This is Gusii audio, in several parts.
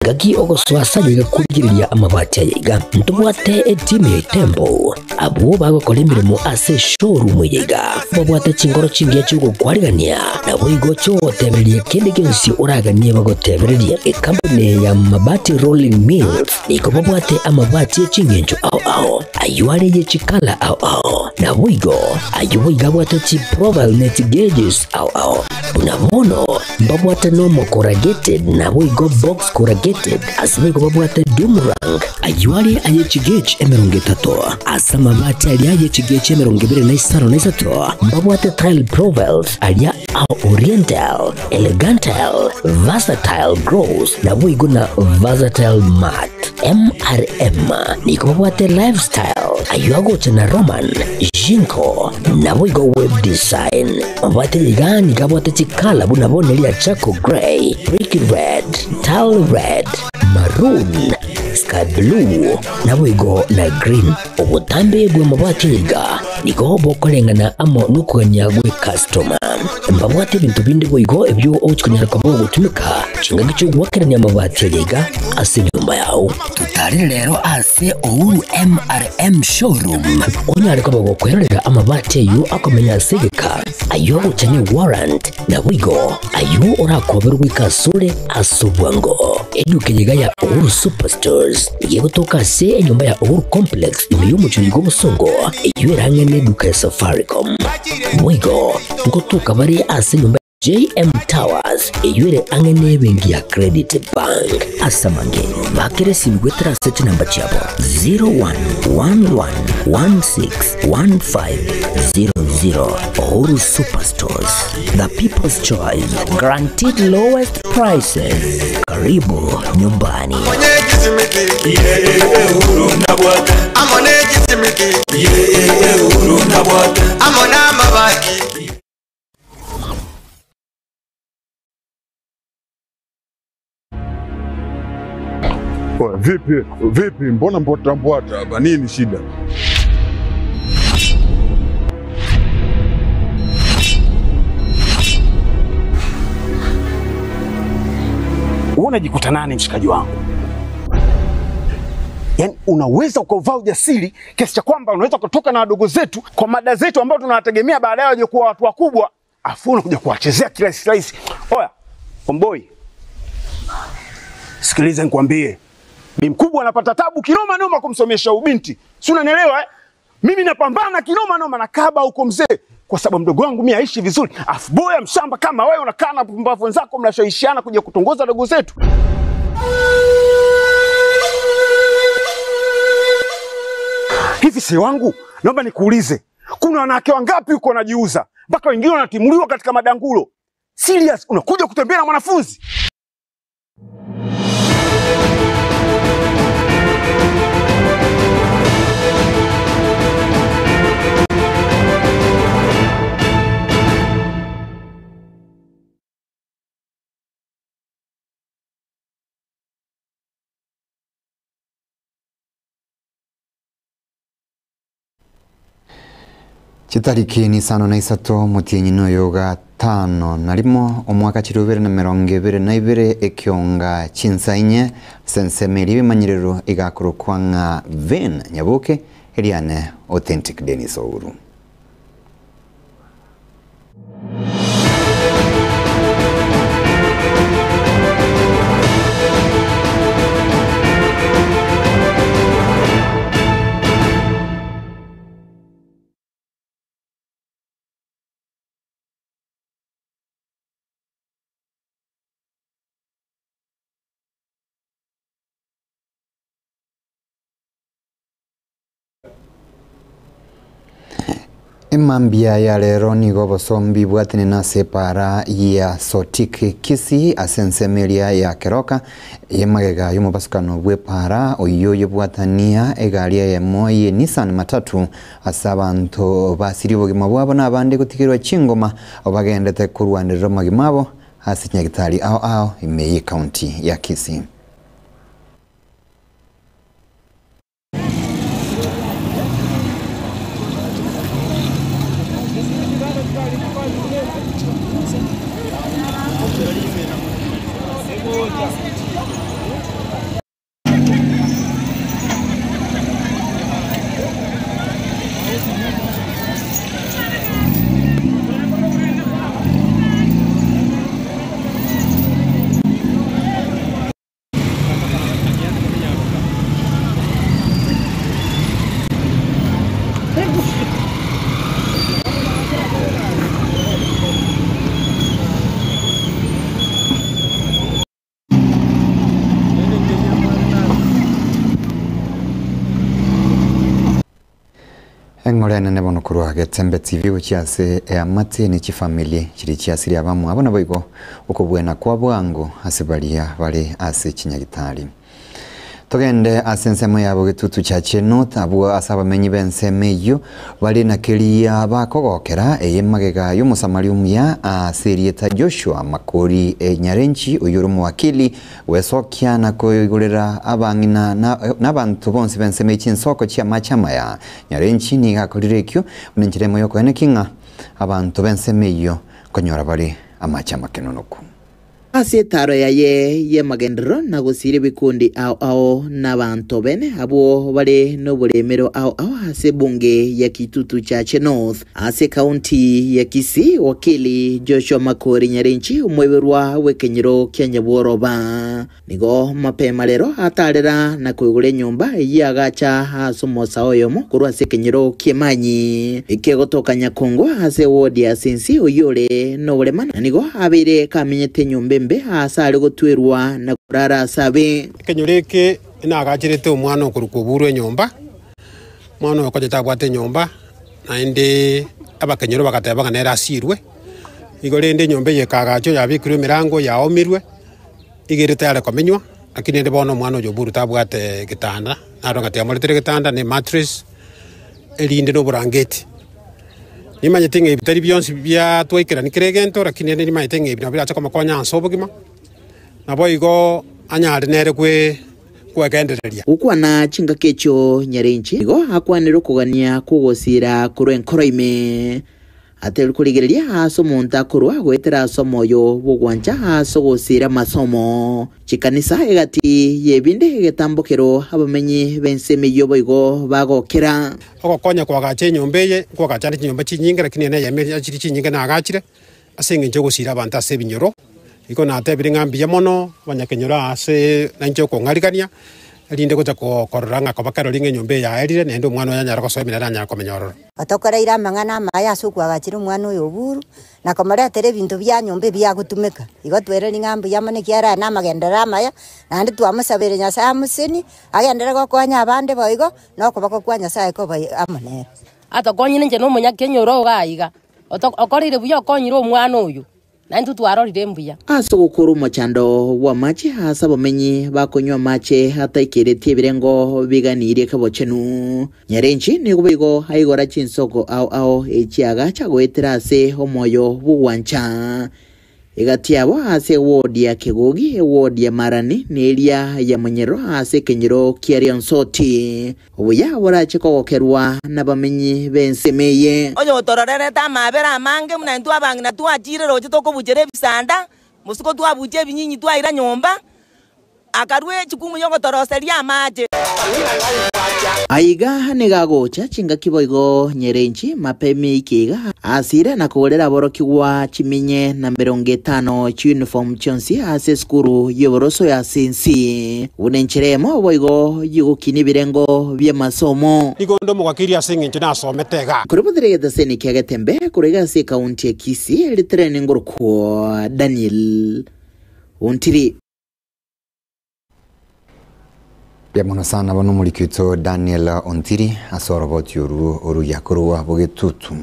Gaki ogosoa ase ayaiga korigereria amabati ayaiga, ntobwate etimu ya Itembo, abwo bagokora emeremo ase eshowroom eyaiga, babwate chinkoro chingiya chi'ogokwarigania, naboigo chi'ogotebereria kende gionsi oraganie bagotebererie. Ekampuni ya Mabati Rolling Mills nigo babwate amabati e ching'encho ao ao, ayio are ye chikala ao ao, naboigo ayio boigo abwate chiprofile ne chigauges ao ao. Buna bono Mbabwate nomo corrugated naboigo box corrugated, ase boigo babwate doom rank, ayio are aye chigauge 30, ase amabati aria aye chigauge 25, mbabwate tile profiles aria a oriental, elegantal, versatile gloss naboigo na versatile matte. MRM nigo babwate lifestyle, ayio agocha na Roman, Jinko, naboigo web design. Mabwate iga nigo abwate chikala buna bono eria charcoal grey, brick red, tile red, maroon, sky blue, naboigo na green. Obotambe bw'amabati iga nigo bokoreng'ana amo nokogania gw'ekastoma. Mbabwate ebinto binde boigo ebio ogochia konyara koba ogotumeka chingaki chi'ogoakerania amabati aya iga ase enyomba yao. Totarere rero ase Uhuru MRM Showroom onyare koba gokwerorera amabati ayio akomenya ase egeka, ayio agocha ne warrant, naboigo ayio orakoberwe goika asore ase obwango. Eduka eye iga ya Uhuru Superstores nigo egotoka ase enyomba ya Uhuru Complex ime y'omochie oyo bw'obosongo eyio erang'e neduka ya Safaricom. Boigo ngotoka bare ase enyomba JM Towers eyio ere ang'e nebenki ya Credit Bank. Ase amange, bakera esimi goetera ase chinamba chiabo 0111161500. Uhuru Superstores, the people's choice, guaranteed lowest prices. Karibu nyumbani. Oya, vipi vipi, mbona mbwata mbwata hapa? Nini shida? Wewe unajikuta nani mshikaji wangu? Yaani unaweza ukauvaa ujasiri kiasi cha kwamba unaweza kutoka na wadogo zetu kwa mada zetu ambao tunawategemea baadaye waje kuwa watu wakubwa, afu unakuja kuwachezea kirahisi rahisi. Oya, omboi, sikiliza nikwambie, bi mkubwa anapata tabu kinoma noma kumsomesha ubinti, si unanielewa eh? Mimi napambana kinoma noma na kaba huko mzee, kwa sababu mdogo wangu mimi aishi vizuri, afu boya mshamba kama wewe unakaa na pumbavu wenzako mnashawishiana kuja kutongoza dogo zetu. Hivi si wangu, naomba nikuulize, kuna wanawake wangapi huko wanajiuza mpaka wengine wanatimuliwa katika madangulo? Serious, unakuja kutembea na mwanafunzi? Chitariki nisano na isato omotienyi noyo gatano na rimo omwaka chiri bibere na emerongo ebere na ibere ekionga chinsa inye ase ensemo eria ebimanyerero igakorokwa ng'a Vin Nyaboke eriane Authentic Dennis Ouru. Emambia ya rero nigo obosombi bwatenena ase epaara ya Sotik Kisii ase ensemo eria ya Keroka y'emagega y'omobasukano bw'epaara oyio oyebwatania egari eyemo ye Nissan Matatu ase abanto basirie obogima bwabo na abande gotigerwa chingoma bagendete korwanerera amagima abo ase chinyagitari ao ao ime y'ecounty ya Kisii. Eng'ora enene bono korwa Getembe TV gochia ase eamate ne chifamiri chiria chiasirie abamwabo naboigo okobwena kwa bwango ase baria bare ase chinyagitari. Togende ase ensemo ya Bogetutu Chache North abwo ase abamenyi b'ensemo eyio bare na keria bakogokera eye magega y'Omosamaria omuya ase erieta Joshua Makori Nyarenchi oyio ore omowakili Gwesokia na koigorera abang'ina na nabanto bonsi b'ensemo ye chinsoko chi'amache amaya. Nyarenchi nigo akorire ekio buna enchera emo y'okoenekia ng'a abanto b'ensemo eyio nkonyora bare amache amakenonoku. Ase etaaro yaye y'emagenderero na gosiira ebikundi ao ao nabaanto bene abwo bare noboremero ao ao ase ebunge ya Kitutu Chache North. Ase ekaunti ya Kisii, Wakili Joshua Makori Nyarinchi, omoiborwa bw'ekenyoro kia Nyabworoba, nigo mapema rero atarera na koigora enyomba eyio agacha ase omosae oyomo korwa ase ekenyoro ki'Emanyi kegotoka Nyakongo ase ewodi ya Sinsi oyio ore noborema na nigo abeire kamenyete enyomba embe aase are gotwerwa na korara ase abe. Ekenyoro eke nagacherete omwana okorokwa Oburu enyomba, omwana oyo konya tabwate enyomba. Naende abakenyoro bagateba ng'a nere asiirwe. Igo rende enyomba eye ekaagachwa yabekirwe emerango yaomirwe, iga ere tayare komenywa, lakini rende bono omwana oyo Oburu tabwate getanda, naro ng'a tiamoretire egetanda na emattress, erinde na oborangeti. Nimanyete ng'a ebi tari bionsi biatwaikerani kera egento, lakini rende nimanyete ng'a ebi nabo birache komokonya ase obogima, naboigo anyare nere kwe. kwegendereria. Gokwana chingaki echio nyarenche nigo akwanire okogania kw'ogosiira korwa enkoro ime, atari korigereria aase omonto akorwa goetera ase omoyo bw'ogwancha ase ogosiira amasomo, chikanisa egati y'ebinde egetambokero abamenyi b'ensemo eyio boigo bagokera. Ogokonya koagacha enyomba eye, nkoagacha ande chinyomba chinyinge, lakini eye neyemo eria chiria chinyinge naagachire, ase engencho y'ogosiira abanto ase ebinyoro. Igo natebire ng'a mbuya mono abanyakenyoro aase nainche okong'arigania, erinde gocha korora ng'a koba kero ring'e enyomba eye yaerire, naende omwana oye anyare gosoa ime nere anyare komenya ororo. Otokoreire amang'ana amaya ase okoagachera omwana oyo Oburu, na komoretera ebinto bia nyomba ebiagotumeka. Igo twereri ng'a mbuya mono ekiagera aya namagenderero amaya, naende twamosabeire Nyasaye amosenie, agenderere gokonya abande boigo, na okoboko kwa Nyasaye kobe amo nere. Atokonyire inche nomonyakenyoro iga iga, okoreire buya okonyire omwana oyo. Na intwe twarorire mbuya. Ase ogokora omochando bw'amache aase abamenyi bakonywa amache ataikeretie ebirengo biganirie kebochenu. Nyarenchi nigo boigo aigora chinsoko ao ao echiagacha goetera ase omoyo bw'ogwancha. Egati yabo ase ewodi ya Kegogi, ewodi ya Marani, na eria ya Monyero ase ekenyoro kia Rionsoti. Obuya borache kogokerwa nabamenyi b'ensemo eye. Oyotororerete amaabera amange buna intwe abang'ina twachire roche tokobuchera ebisanda, mosiko twabucha ebinyinyi twaira nyomba, akarua echukumu y'ogotoroseria amache. Aiga nigo agocha chingaki boigo nyerenchi mapemi ike iga asire na kogorera aborokigwa chiminye na merongo etano chiuniform chionsi ase esukuru y'oboroso ya Sinsi. Buna enchera eyemo boigo y'ogokinia ebirengo bi'amasomo. Nigo onde omogwakeirie ase engencho nasomete iga. Korwa getaseni kia Getembe korwa iga ase ekaunti ya Kisii ritreni ngorokwo Daniel Ontiri. Mbuya mono sana bono omoriki oito Daniel Ontiri ase oroboti oru oruya korwa Bogetutu.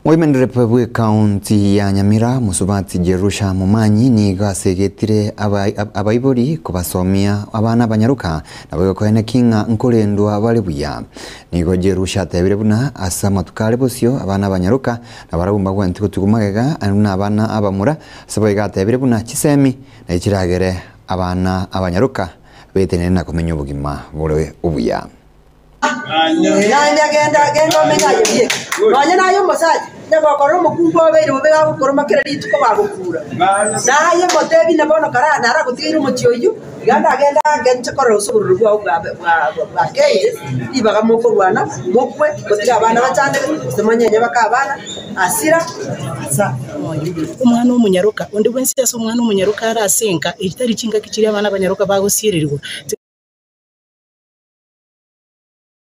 Moimenderepe bw'ekaunti ya Nyamira mosubati Jerusha Momanyi nigo asegetire abaibori kobasomia abana abanyaroka naboigo koeneki ng'a nkorendwa bare buya. Nigo Jerusha atebire buna ase amatuko are bosio abana abanyaroka nabarabwo mbagwenerete gotigwa magega buna abana abamura ase boigo atebire buna chisemi naye chiragere abana abanyaroka betenene na komenya obogima bore obuya. Naende genda, genda omenye aye bieka. Nonya naye omosacha, onye gokorora omokungu obeire bobe gagokoroma kera rituko bagokuura, naye motebi na bono kara naragotigeire omochie oyio, iga ndagende ange inche korora gose obororo bwao bwakeire, ribaga mokorwana, mokwe, gotiga abana bachandeke, gose monyenye baka abana, asira, asa. Omwana omonyaroka, onde bwensi ase omwana omonyaroka are ase enka, echi tari chingaki chiria abana abanyaroka bagosiererigwa.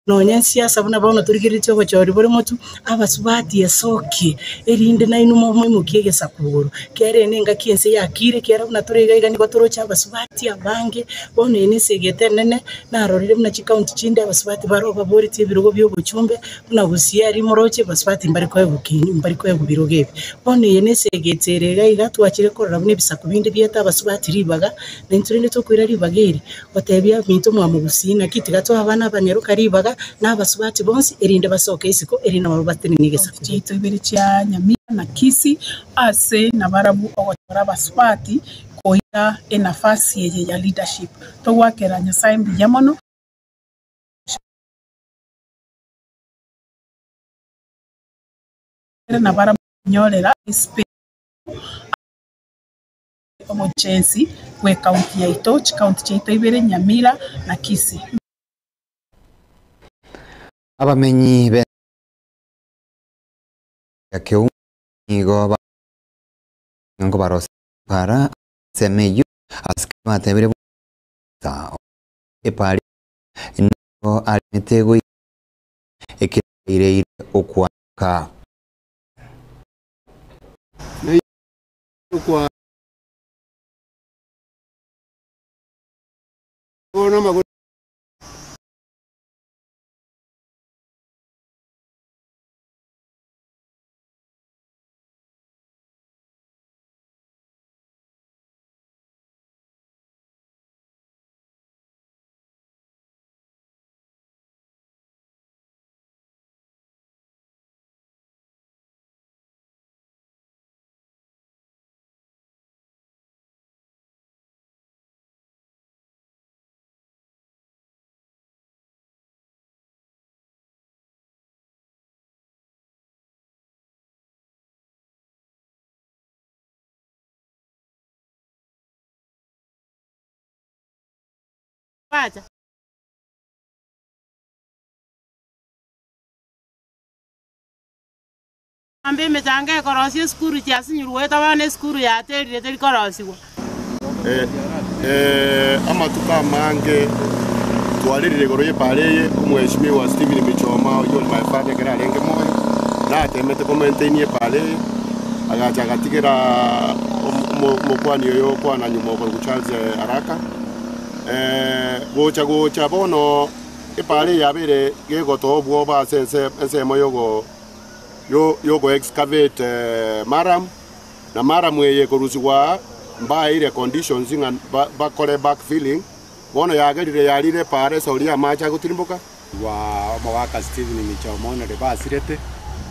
Nonya ensiasa buna bono torigereretie obochori bore motwe, abasubati esokie, erinde nainwe moimokie egesaku igoro. Kera ere nengaki ense yakire, ekiagera buna tore iga iga nigo toroche abasubati abange, bono eye nesegete enene, narorire buna chikaunti chinde abasubati baroo baboretie ebirogo bia obochumbe, buna gusii aria moroche abasubati mbare koegwa ki mbari koegwa birogo ebi. Bono eye nesegete ere iga iga twachire korora buna ebisaku binde biete abasubati ribaga, na intwe rende tokoira ribaga eri, gotebia minto mwamogusii, naki tiga toe abana abanyaroka ribaga, na abasubati bonsi, erinde basoke isiko, erinde nabo batenenie egesaku Chiaito ibere chia Nyamira na Kisii ase nabarabwo ogochora abasubati koira enafasi eye ya leadership. Togoakera Nyasae mbuya mono. Nabarabwo konyorera espace. Omochensi bw'ekaunti yaito, chikaunti chiaito ibere, Nyamira na Kisii. Abamenyi be ya Keumbu nigo ba nkobarosia para ensemo eyio ase batebire buna epara nigo aremete goika ekero okwaka. Bacha. Amba emechango ekorosia esukuru chiasinyirwe goeta bono esukuru yaterire teri korosigwa. Amatuko amange twarerire igoro y'epaara eye, Omweshimiwa Stephen Michoma oyio ore my father ekero arenge moyo, natemete ko maintain epaara eye, agacha agatigera omokwani oyo okwana nyuma okorokwa Charles Araka. Gocha gocha bono epaara eye yabeire gegotoa obwoba ase ensemo yogo yogo excavate murram, na murram eye ekorusigwa aa mbaeire conditions ng'a bakore back filling, bono yagerire yarire epaara esauri y'amache agotirimboka. Igwa omogaka Stephen Michoma onere basirete,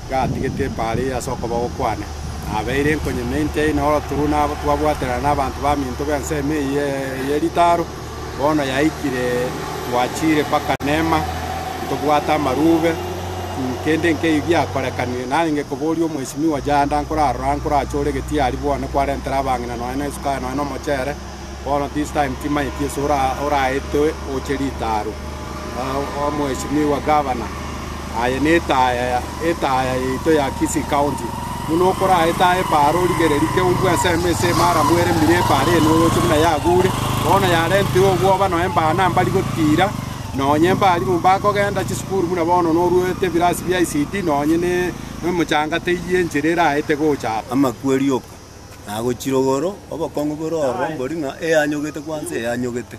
iga atigete epaara eye ase okoboko kwane. Nabeire nkonye maintain oroturu nabo twabwaterana na abanto baminto b'ensemo eye ye ritaro, bono yaikire twachire mpaka Nema, ntobwate amarube, kende nkeiyo giakorekanire. Narenge koboria omwesimigwa Janda nkorarora nkorachore egetii aria bwane kwarentera abang'ina nonya na esukari nonya na omochere, bono this time timanyeti ase oraetwe oche ritaro. Omwesimigwa Gavana, aye netaya etaya yaito ya Kisii County, buna okoraeta aye epaara origererie keumbu ensemo ase emaramu eremire epaara eye noroche buna yagure, bono yarentire obwoba nonya mbana mbari gotira, nonye mbarimu mbakogenda chisukuru buna bono noruete ebirasi bia ICT nonye ne omochanga teiyo enchera eraete gocha aba. Amakweri oka, na gochia rogoro, obokong'u bore ororo mbori ng'a eyanyogete kwanza eyanyogete.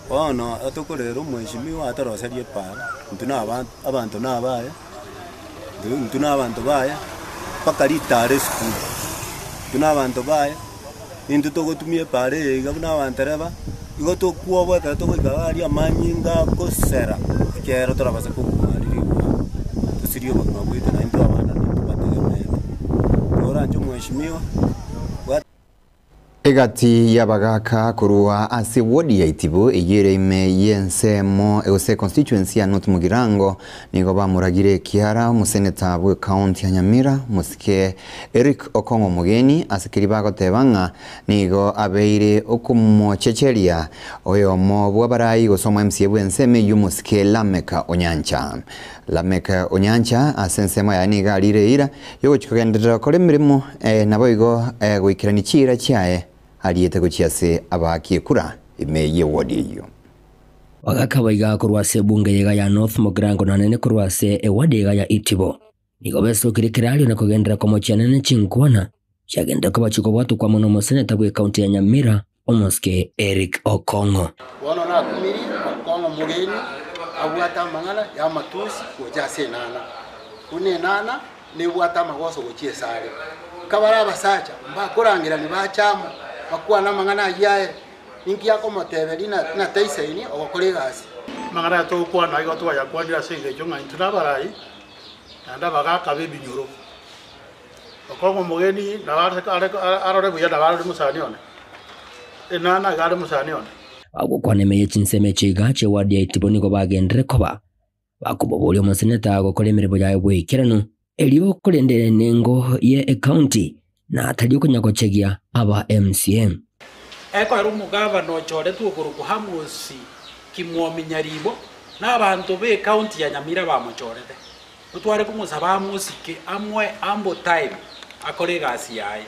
Bono atokorera omweshimiwa atoroserie epaara, intwe na aba abanto nabaye, intwe na abanto baye, mpaka ritaro esukuru, intwe na abanto baye, intwe togotumia epaara eye iga buna abantereba, igo tokwoboa ekero togoika iga aria amanyinga agosera, ekiagera torabase koguma aria riguma, tosirie obogima bwaito na intwe abana nintwe bategemeete. Toranche omweshimiwa, bwata. Egati y'abagaaka korwa ase ward ya Itibo eyio ere ime y'ensemo gose constituency ya North Mugirango nigo bamoragire ekiara omoseneta bw'ecounty ya Nyamira omosike Eric Okong'o Omogeni ase keria bagoteba ng'a nigo abeire okomochecheria oyomo bw'abarai gose omo MCA bw'ensemo eyio omosike Lameck Onyancha. Lameck Onyancha ase ensemo yaye nigo arire eira y'ogochia kogenderera gokora emeremo naboigo goikerania chiira chiaye ariete gochia ase abaaki ekura ime y'ewodi eyio. Abagaka baiga korwa ase ebunge yaiga ya North Mugirango na nene korwa ase eward yaiga ya Itibo nigo besokire kerario na kogenderera komochiana ne chinkwana chiagenderera koba chikobwatokwa amo nomoseneta bw'ecounty ya Nyamira Omosike Eric Okong'o. Bono nakumirie Okong'o omogeni abwate amang'ana y'amatusi gocha ase enana, buna enana nebwate amagoso gochia esare. Nkabare abasacha mbakorangerania bache amo, bakwane amang'ana ayio aye, ninki akomoteberia ng'a taisaini ogokora egasi. Amang'ana aya togokwana igo twayakwanire ase engencho ng'a intwe nabarai, naende abagaaka b'ebinyoro. Okong'u omogeni nabo arore buya nabo arore mosani one, enana iga are mosani one. Bagokwana ime ye chinsemo echi iga chi'eward ya Itibo nigo bagenderere koba bakomoboria omoseneta gokora emeremo yaye bw'eikeranu, erio korende enengo ye ecounty na tari okonya gochegia aba MCA. Ekoera omogavana ochoretwe okorokwa Amos Kimwomi Nyaribo na abanto b'ecounty ya Nyamira bamochorete. Totware komosaba amosike, amoe ample time akore egasi yaye.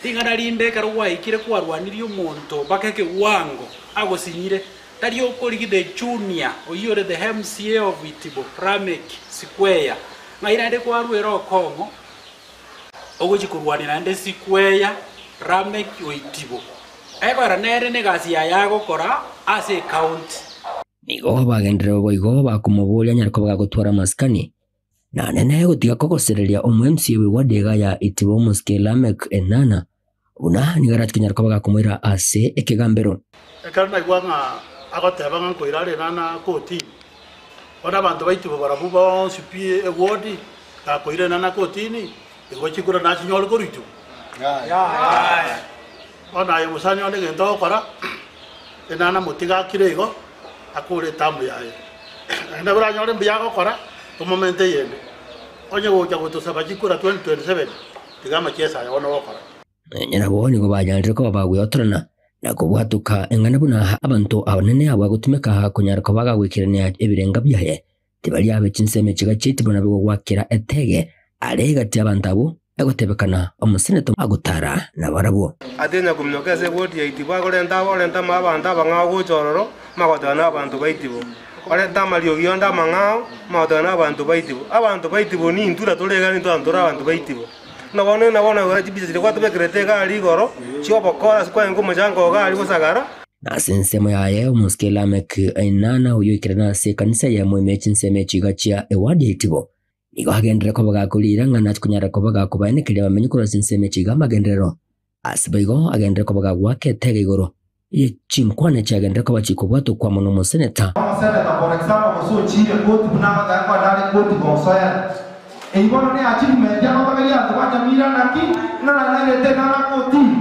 Ring'ana rinde ekero gwaikire kwarwanirie omonto mpaka ekewango agosinyire, tari okorigia the junior oyio ore the MCA of Itibo, Lameck Sikweya, ng'ai naende kwarwera okong'o ogochia korwania naende Sikweya, Lameck o Itibo. Ekogera nere negasi yaye agokora ase ecounty. Nigo bagenderere boigo bakomoboria anyare koba gagotwara amasikani, na nene gotiga kogosereria omo-MCA bw'ewadi iga ya Itibo omosike Lameck Enana, buna nigo arachie konyara koba gakomoira ase ekegambero. Ekero naigwa ng'a agoteba ng'a nkoira are Enana kotini, bono abanto ba Itibo barabwo bonsi pi ewodi gakoira Enana kotini, igo chikura nachinyore korwa Itibo? Bono aye omosani one egento ogokora, enana motige akire igo, akore etamu yaye. Naende oranyore mbuya agokora, tomomente eyende. Onye gocha gotosaba chikura 2027, tiga amachiesa aye bono ogokora. Nonya nabo nigo banyarire koba bagweotorana na kobwatoka eng'ana buna abanto abanene abwo agotumeka konyara koba agagwekerania ebirenga biaye, tibari abe chinsemo chiga chiaitwe buna bigogwakera etege are egati y'abanto abwo egotebekana omoseneto agotara nabarabwo. Ase nyakominyoka ase egoti ya Itibo akorenta aborente amo abanto abang'ao gocha ororo, magoteba nabanto ba Itibo. Orente amariogi onde amang'ao, magoteba nabanto ba Itibo. Abanto ba Itibo nintwe na tore iga nintwe abanto tore abanto ba Itibo. Buna bono na bono iga chibisa chiria gwatobekerete iga aria igoro, chi'obokora ase kwarenge omochango iga aria gosagara. Na ase ensemo yaye omosike Lameck Einana oyio oikerana ase ekanisa eyemo ime chinsemo echiga chia ewadi ya Itibo, nigo agenderere koba gakorira ng'a nache konyara koba gakobaenekeria abamenyi korwa ase ensemo echiga amagenderero. Ase boigo agenderere koba gagoaka etega igoro ye chinkwana chiagenderere koba chikobwatokwa amo nomoseneta. Omoseneta for example gose ochiire koti buna agoteba nkoenda are koti gonsoera. Eyio bono ne achievement agotogeria abanto ba Nyamira naki ng'a nairete enana kotini,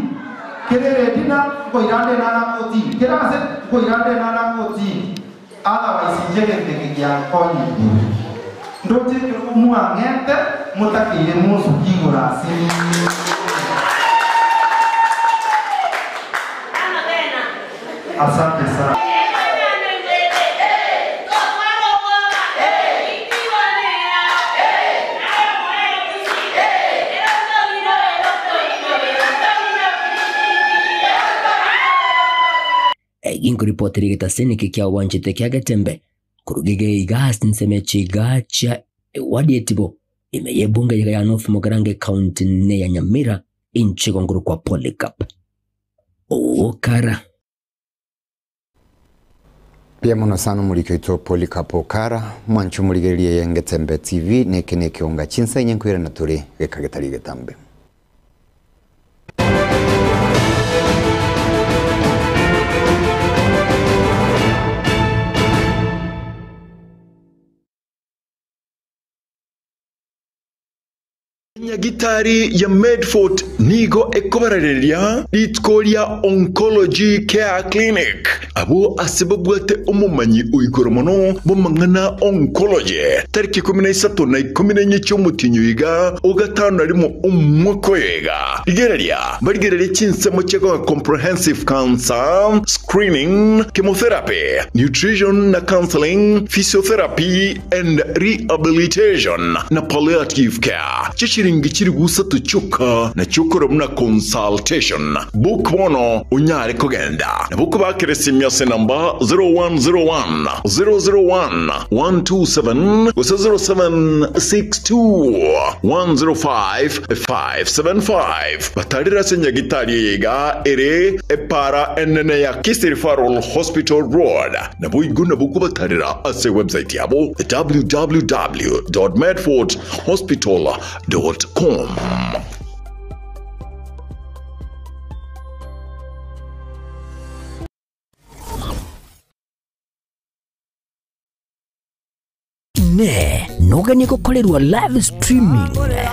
kere eredina nkoirande enana kotini, kera ase nkoirande enana kotini, otherwise inche egento eke giankonyire. Ndoche ekerogo mwang'ete motakeire monsuki igoro ase. Asante sana. Ginkoripotera egetaseni eke kia obwanchete kia Getembe korwa iga ase ensemo echiga chia ewadi etibo ime y'ebunge yaiga ya North Mugirango ecounty neya Nyamira inche igo nkorokwa Polycarp Okara. Mbuya mono sana omoriki oito Polycarp Okara, mwanche omorigereria eye Ngetembe TV, na eke nekeonga chinsa inye nkoirana tore geka getari getambe. Enyagitari ya Medfort nigo ekobarareria rituko ria Oncology Care Clinic abwo ase babwate omomanyi o igoro mono bw'amang'ana Oncology tariki 13 na 14 chi'omotienyi oyo iga o gatano na rimo omwaka oyo iga. Rigereria barigererie chinsemo chia Comprehensive Cancer Screening, Chemotherapy, Nutrition na Counseling, Physiotherapy and Rehabilitation na Palliative Care. Chichiri. chiringi chilifu isato chioka, nachio okore buna consultation. Book bono onyare kogenda. Nabo okobakera esimi ase enamba 0101 001 127 gose 0762 105 575. Batarire ase nyagitari eye iga ere epaara enene ya Kisii Referral Hospital Road. Naboigo nabo kobatarera ase website yabo www.medfordhospital.com. Inee! Noganie gokorerwa live streaming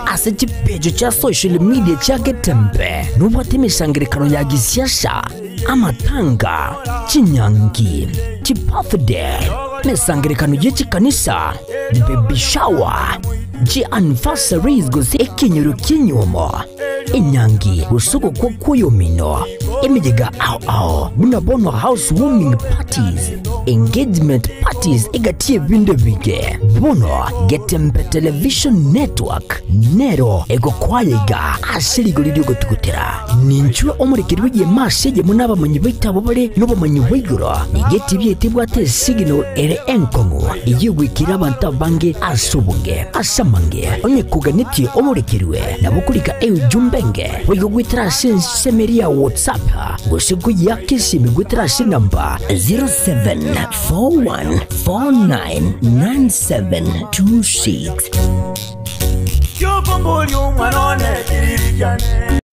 ase chipeji chia social media chia Getembe? Nobwate emesangererekano ya gisiasa, amatanga, chinyangi, chibirthday, emesangererekano ye chikanisa, baby shower, chianniversaries gose ekenyoro ki'enyuomo, enyangi gose ogokwa kw'oyomino, emeyega ao ao buna bono house warming parties, engagement parties egati y'ebinto ebinge. Bono Getembe Television Network nero egokoa iga ase rigori ri'ogotugutera. Ninchwe omorekeri bw'egeema ase eyemo nabamanyi baito abwo bare nobomanyi bwa igoro. Nigo etibi yaito ebwate esignal ere enkong'u eyio egoikera abanto abange ase obonge. Ase amange, onye koganetie omorekerwe, nabo okorika eujumbe enge boigo goetera ase ensemo eria ya WhatsApp gose koyeaka esimi goetera ase enamba 0741499726.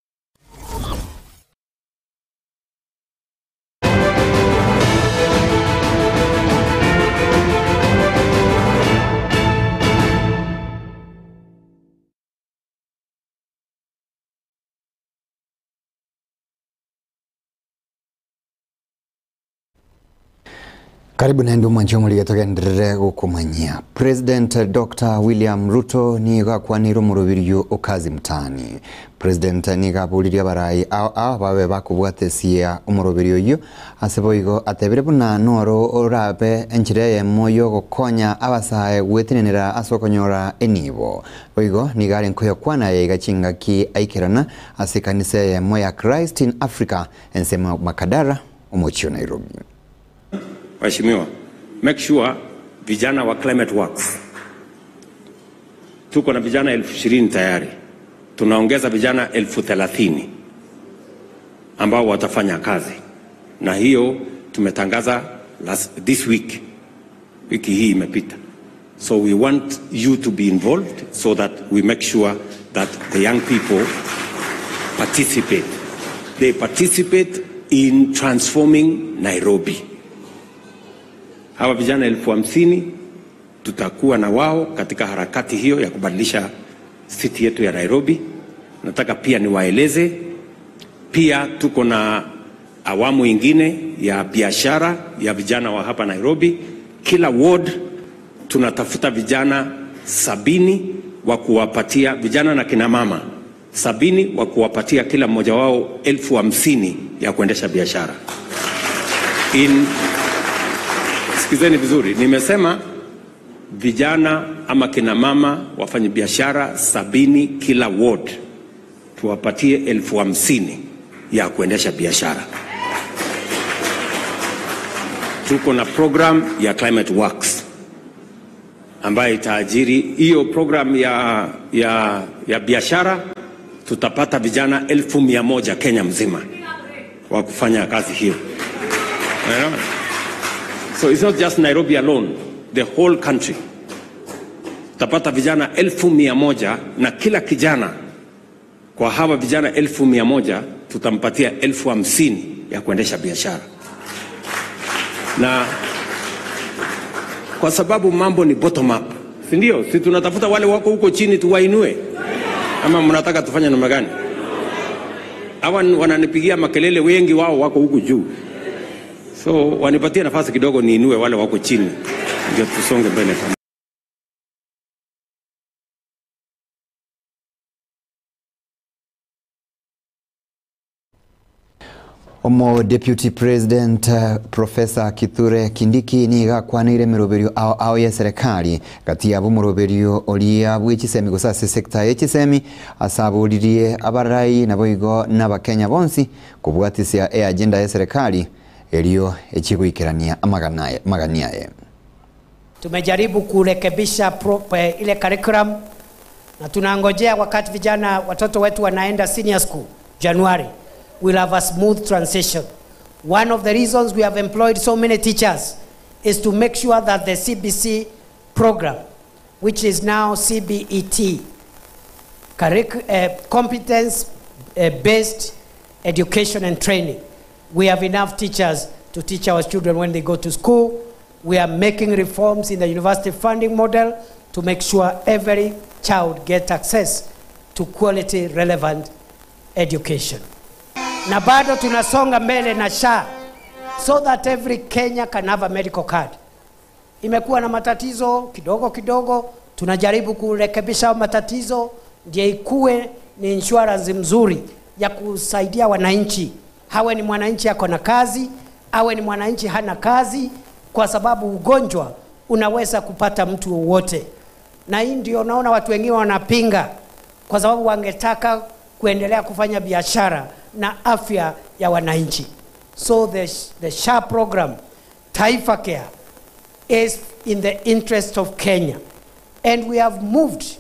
Karibu naende omwanche omorige togenderere gokomanyia. President Dr. William Ruto nigo akwanire omorobirio o Kazi Mtaani. President nigo aboririe abarai ao ao babe bakobwatesia omoroberio oyio ase boigo atebire buna noro orabe enchera eyemo yogokonya abasae gwetenenera ase okonyora enibo. Boigo nigo are nkoyokwana yaiga chingaki aikerana ase ekanisa eyemo ya Christ in Africa ensemo Makadara omochie o Nairobi. Waheshimiwa, make sure vijana wa Climate Works, tuko na vijana 20,000 tayari, tunaongeza vijana 30,000 ambao watafanya kazi, na hiyo tumetangaza last, this week, wiki hii imepita. So we want you to be involved so that we make sure that the young people participate. They participate in transforming Nairobi. Hawa vijana 50,000 tutakuwa na wao katika harakati hiyo ya kubadilisha city yetu ya Nairobi. Nataka pia niwaeleze, pia tuko na awamu ingine ya biashara ya vijana wa hapa Nairobi. Kila ward tunatafuta vijana 70 wa kuwapatia vijana na kina mama 70 wa kuwapatia kila mmoja wao 50,000 ya kuendesha biashara. In, sikizeni vizuri, nimesema vijana ama kina mama wafanye biashara 70 kila ward, tuwapatie 50,000 ya kuendesha biashara. Tuko na program ya Climate Works ambayo itaajiri hiyo program ya biashara. Tutapata vijana 100,000 Kenya mzima wa kufanya kazi hiyo. Unaelewa? So it's not just Nairobi alone, the whole country. Tutapata vijana 100,000 na kila kijana kwa hawa vijana 100,000 tutampatia 50,000 ya kuendesha biashara. Na kwa sababu mambo ni bottom up, si ndio? Si tunatafuta wale wako huko chini tuwainue, ama mnataka tufanye namna gani? Hawa wananipigia makelele, wengi wao wako huku juu, so wanipatie nafasi kidogo niinue wale wako chini, ndio tusonge mbele. Omo Deputy President Professor Kithure Kindiki nigo akwaneire emeroberio ao ao y'eserekari gati yabo omoroberio oria bw'echisemi gose ase sector y'echisemi ase aboririe abarai naboigo n'abakenya bonsi kobwatisia eagenda y'eserekari erio echie goikerania amagana amagani aye. Tumejaribu kurekebisha pro, ile curriculum na tunangojea wakati vijana watoto wetu wanaenda senior school January, we'll have a smooth transition. One of the reasons we have employed so many teachers is to make sure that the CBC program, which is now CBET, competence based education and training. We have enough teachers to teach our children when they go to school. We are making reforms in the university funding model to make sure every child gets access to quality relevant education. Na bado tunasonga mbele na SHA so that every Kenya can have a medical card. Imekuwa na matatizo kidogo kidogo, tunajaribu kurekebisha matatizo ndiye ikuwe ni insurance mzuri ya kusaidia wananchi, hawe ni mwananchi ako na kazi, awe ni mwananchi hana kazi, kwa sababu ugonjwa unaweza kupata mtu wowote. Na hii ndio naona watu wengine wanapinga, kwa sababu wangetaka kuendelea kufanya biashara na afya ya wananchi. So the SHA program, Taifa Care, is in the interest of Kenya. And we have moved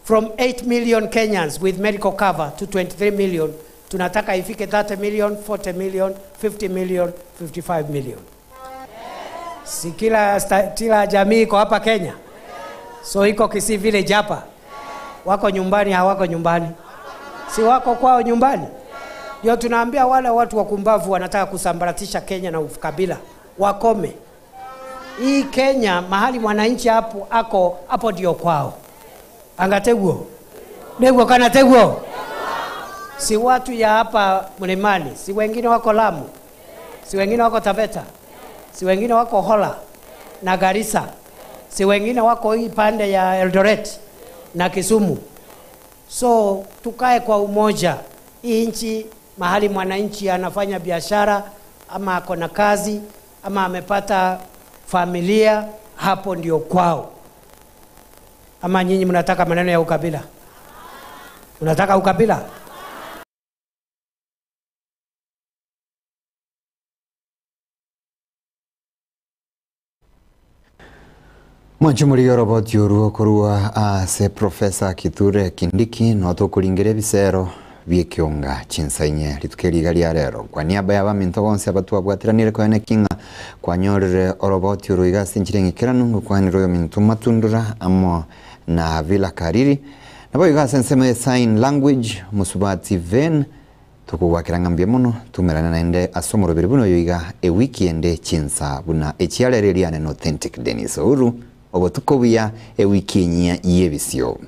from 8 million Kenyans with medical cover to 23 million. Tunataka ifike 30 million, 40 million, 50 million, 55 million. Si kila jamii iko hapa Kenya? So iko Kisii village hapa. Wako nyumbani, hawako nyumbani? Si wako kwao nyumbani? Ndio tunaambia wale watu wakumbavu wanataka kusambaratisha Kenya na ukabila, wakome. Hii Kenya mahali mwananchi hapo ako hapo ndio kwao. Angateguo. Neguo kana teguo. Si watu ya hapa mlimani, si wengine wako Lamu, si wengine wako Taveta, si wengine wako Hola na Garissa, si wengine wako hii pande ya Eldoret na Kisumu. So tukae kwa umoja. Hii nchi mahali mwananchi anafanya biashara ama ako na kazi ama amepata familia, hapo ndio kwao. Ama nyinyi mnataka maneno ya ukabila? Mnataka ukabila? Mwanchumuri yoroboti oruo korua ase Professor Kithure Kindiki no tukuringire ebisero biekionga chinsainye rituko riga ria rero kwa niaba ya baminto bonse abatwabwatiranire koene king'a kwanyorire oroboti oro iga ase enchera eng'ekeranu ngokwanire oyo minto matundura amo na Villa Kariri nabo iga ase ensemo ya sign language musubati ven tukugwakira ng'ambia mono tumerane naende ase omoroberi buna oyo iga ewiki ende chinsa buna echiarere riane na authentic Dennis Ouru obotuko buya ewiki enyia yebisio.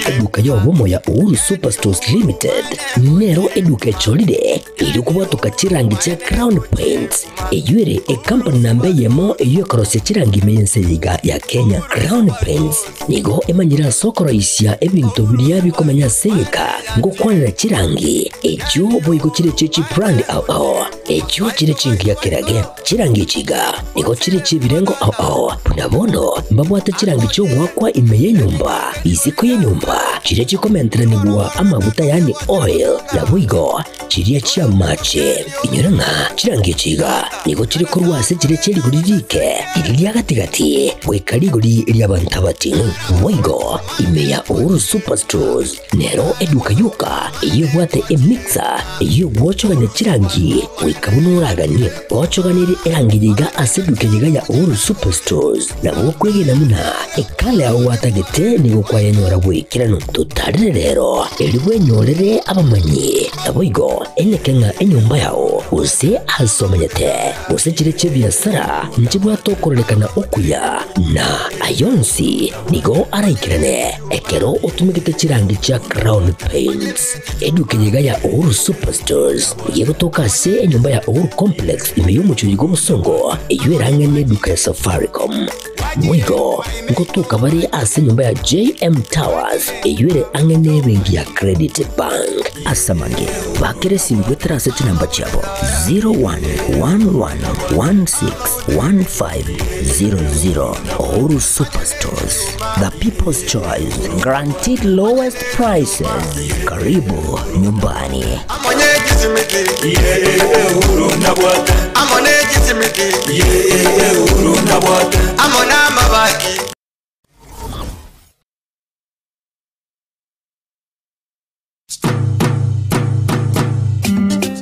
Eduka y'obomo ya Uhuru Superstores Limited nero eduka echolire iri kubwatuka chirangi chia Crown Paints eyuere ekampani namba eyemo eyo ekorosia chirangi mense yiga ya Kenya. Crown Paints nigo emanyire sokoroisia ebinto biria bikomenya seyeka ngokwanira chirangi echo boigo chire chichi brand ao ao echo chire chingi ya kirage chirangi chiga nigo chire chibirengo ao ao buna bono mbabwate chirangi chiogwakwa ime yenyumba isiko yenyumba chire chikomenteranigwa amaguta yani oil na bwigo chiria chia mache inyora ng'a chirangi chiga nigo chiri korwa ase chire chierigori rike iri ria gatigati goika rigori ria bantu abating'u bwigo ime ya Uhuru Superstores nero eduka yoka eyio ebwate emixer eyio egwochoganya chirangi. Goika buna oraganie ochoganirie erangi yiga ase eduka yiga ya Uhuru Superstores nabo okwegena buna ekala yao gwatagete nigo kwayenyora bwaikeranu. Totarire rero eri bwenyorere abamanyi naboigo eneke ng'a enyomba yao gose ase omanyete gose chire chi'ebiasara nchibwate okororekana okuya na ayonsi nigo araikerane ekero otumegete chirangi chia Crown Paints. Eduka eye iga ya Uhuru Superstores nigo egotoka ase enyomba ya Uhuru Complex ime y'omochie oyo bw'Obosongo eyio erang'e n'eduka ya Safaricom. Boigo ngotoka bare ase enyomba ya JM Towers eyio ere ang'e n'ebenki ya Credit Bank. Ase amange, bakera esimi goetera ase chinamba chiabo 0111161500. Uhuru Superstores, the people's choice, guaranteed lowest prices. Karibu nyumbani.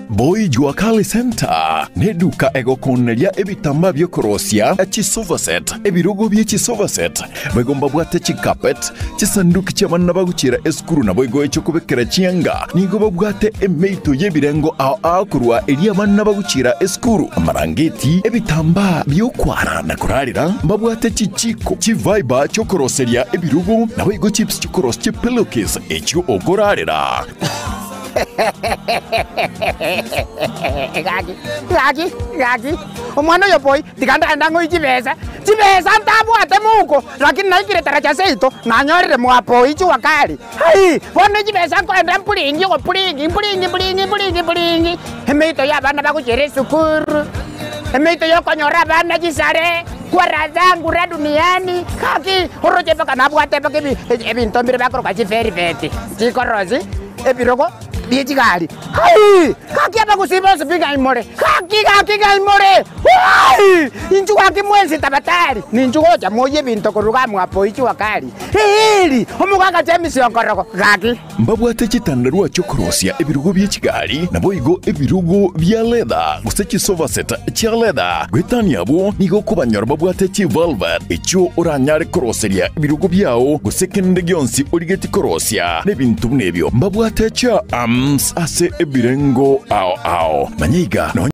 Boy Jua Kali Center neduka egokoneria ebitamba biokorosia chisofa set, ebirogo bie chisofa set, boigo mbabwate chicarpet, chisanduki chi'abana bagochiera esukuru naboigo echio kobekera chianga. Nigo babwate emeito y'ebirengo ao ao korwa eria abana bagochiera esukuru, amarangeti, ebitambaa biokwara na korarera, mbabwate chichiko, chivibe chiokoroseria ebirogo naboigo chips chikorosia chipillowcase echio okorarera. Gaki, gaki, gaki, omwana oyo boy, tiga ndaenda ng'oi chibesa, chibesa ntabwate mouko, lakini naikire taracha seito, nanyorire mwapoi jua kali. Ai, bono chibesa nkoenda mpulingi ogopulingi, mpulingi, mpulingi, mpulingi, mpulingi. Emeito ya abana bagochera esukuru, emeito yokonyora abana chisare, kwara zangu ra duniani, gaki, oroche mpaka nabwate mpaka ebinto mbire bakoroka chiferifeti, chikorosi, ebirogo, bie chigari. Ai, gaki abagusi bonsi bing'aimore, gaki gaki ng'aimore, ai, inchu gaki mwensi tabatari, ninchu gocha moyie ebinto koruga mwapoi jua kali. Eri, omogaka chemisionkorogo, gaki. Mbabwate chitandarua chiokorosia ebirogo bie chigari naboigo ebirogo bia leather gose chisofa set chia leather. Gwetania abwo nigo okobanyora babwate chivelvet echio oranyare koroseria ebirogo biao gose kende gionsi origeti korosia na ebinto buna ebio. Mbabwate chia arms ase ebirengo ao ao. Manyaiga nonya